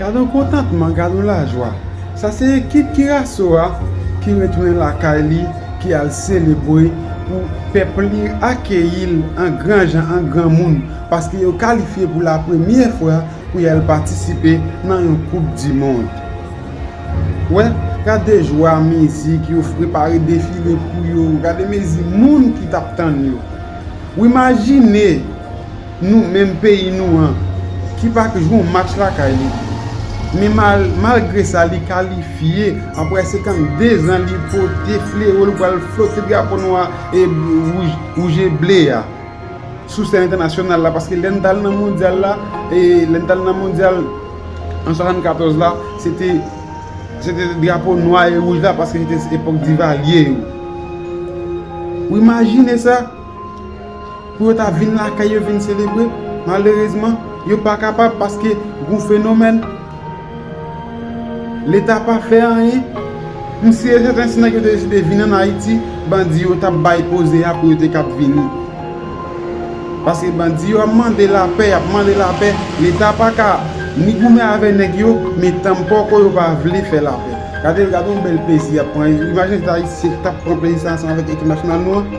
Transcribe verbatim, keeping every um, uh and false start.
Gade yon kontantman, gade yon lajwa. Sa se ekip Curaçao a ki retounen lakay li, ki al selebre pou pèp li akeyi l an gran jan, an gran moun, paske yo kalifye pou la premyè fwa pou y al patisipe nan yon koup di mond. Wè, gade jwa, mizik, yo prepare defile pou yo, gade mezi moun ki t ap tann yo. Ou imajine nou menm peyi nou an, ki pa k jwe yon match lakay li. Men mal, malgre sa, li kalifye, apre senkanndezan, li pote flewo, li pral flote drapo nwa e wouj, wouj e ble a. Sou sèn entènasyonal la, paske lè n t al nan mondyal la, e lè n t al nan mondyal an swasannkatòz la, se te, se te drapo nwa e wouj la, paske se te epòk Divalye yo. Ou imajine sa? Pou yo ta vin lakay yo vin selebre, malerezman, yo pa kapab paske gon fenomèn. Leta pa fè anyen. M si e sèten si nèg yo te deside vin ann Ayiti, bandi yo t ap bay poze a pou yo te kab vini. Paske bandi yo ap mande lapè, y ap mande lapè. Leta pa ka ni goumen avè nèg yo, men tanpòko yo pa vle fè lapè. Gade, gade yon bèl plezi y ap pran. Imajine se Ayisyen ki t ap pran plezi sa ansanm avèk ekip nasyonal nou an.